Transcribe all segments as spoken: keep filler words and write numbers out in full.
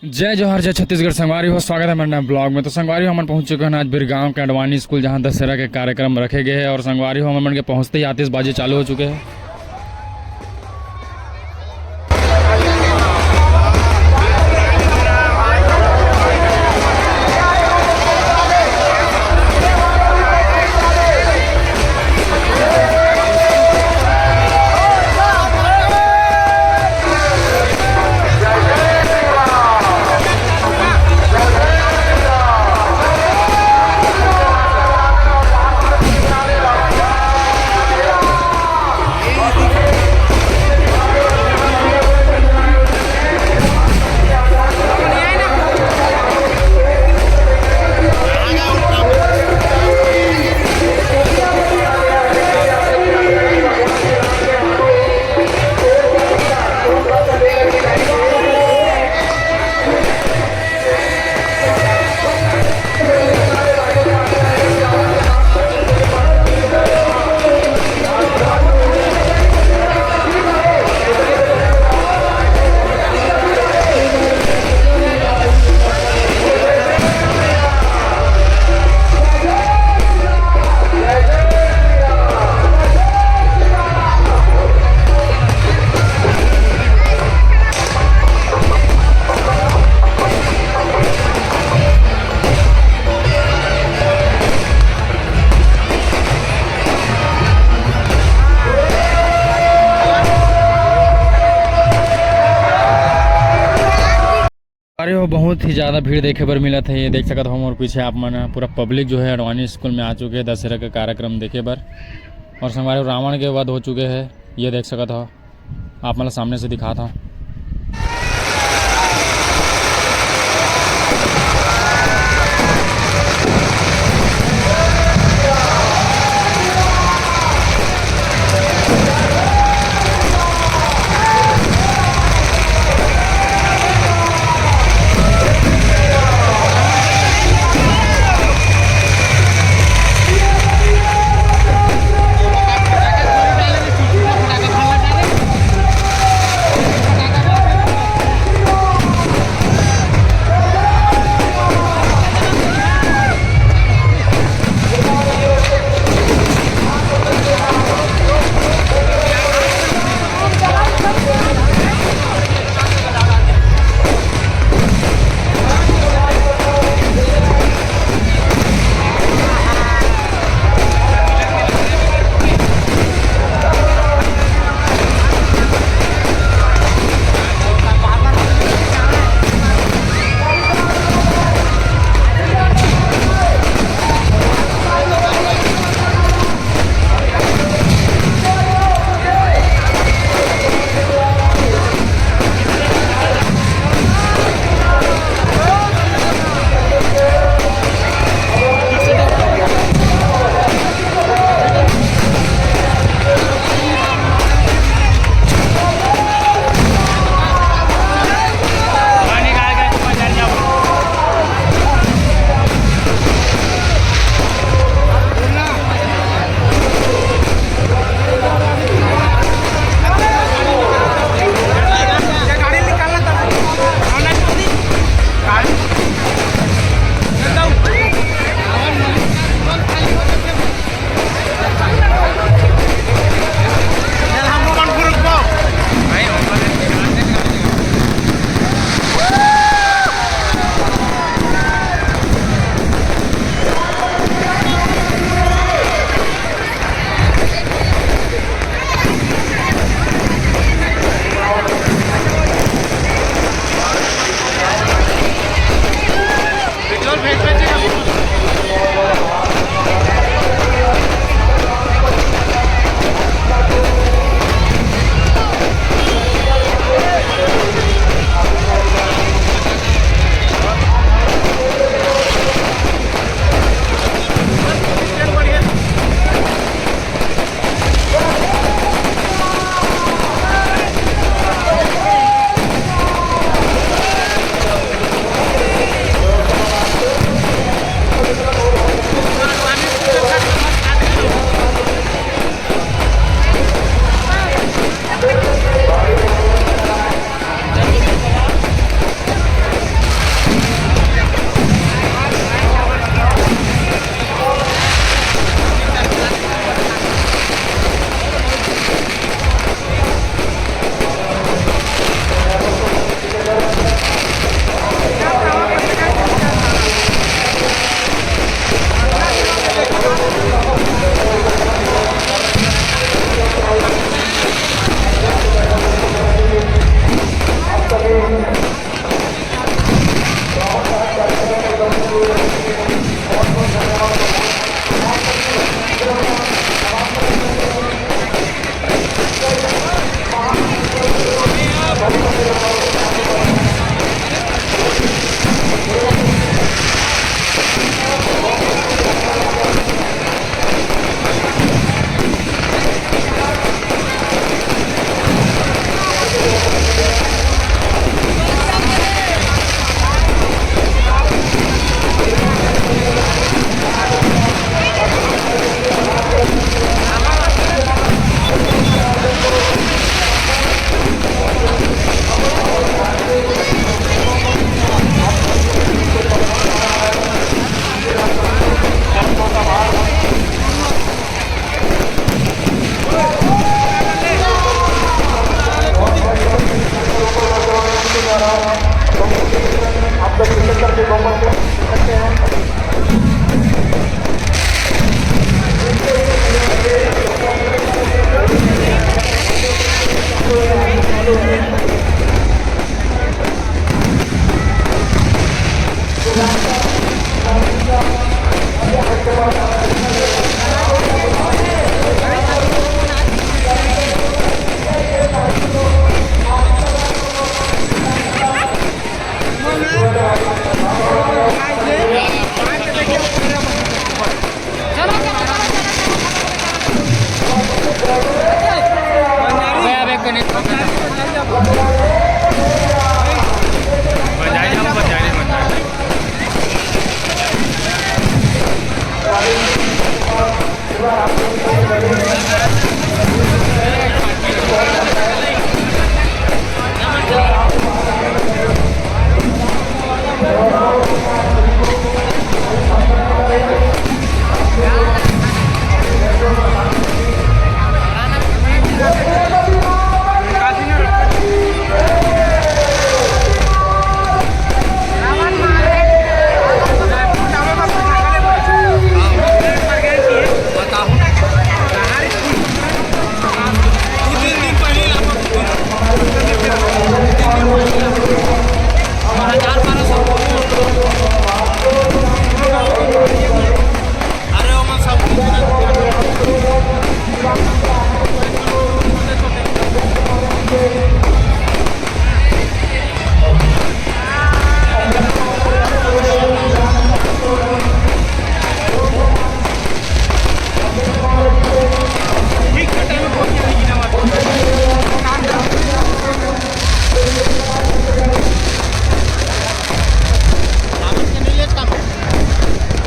जय जोहार, जय छत्तीसगढ़। संगवारी हो, स्वागत है मेरे नए ब्लॉग में। तो संगवारी हो, हमन पहुंच चुके हैं आज बिरगांव के अडवाणी स्कूल, जहां दशहरा के कार्यक्रम रखे गए हैं। और संगवारी हो, हमन के पहुंचते ही आतिशबाजी चालू हो चुके हैं। अरे, वो बहुत ही ज़्यादा भीड़ देखे बर मिलत हे। ये देख सकत हो मोर पीछे आप मन, पूरा पब्लिक जो है अडवाणी स्कूल में आ चुके हैं दशहरा के कार्यक्रम देखे बर। और संगवारी हो, रावण के वध हो चुके हैं, ये देख सकत हो। आप मन ला सामने से दिखात हव।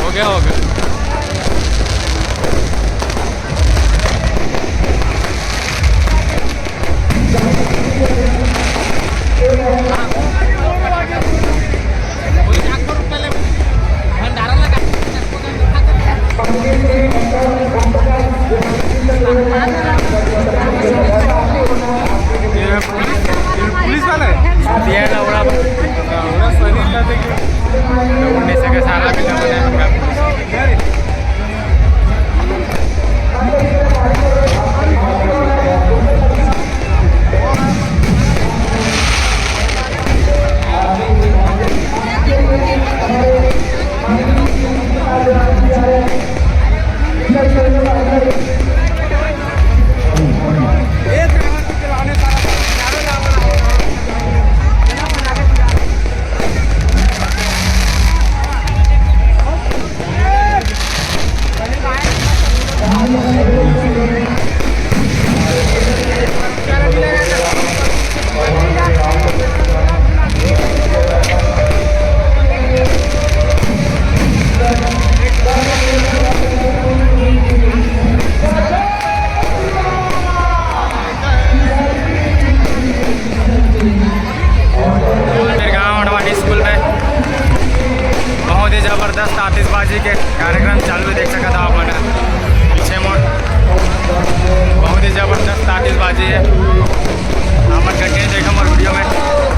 हो गया, हो गया। ये पुलिस, ये पुलिस वाला है। दिया है ना, उड़ा, उड़ा सही कर दे। उड़ने से कैसा आला बिना बनाया होगा। मेरे गांव अडवाणी स्कूल में बहुत ही जबरदस्त आतिशबाजी के कार्यक्रम चालू हे, देख सकत हव आप मन पीछे मोर। बहुत ही जबरदस्त आतिशबाजी हे। आप मन continue देखव मोर video में।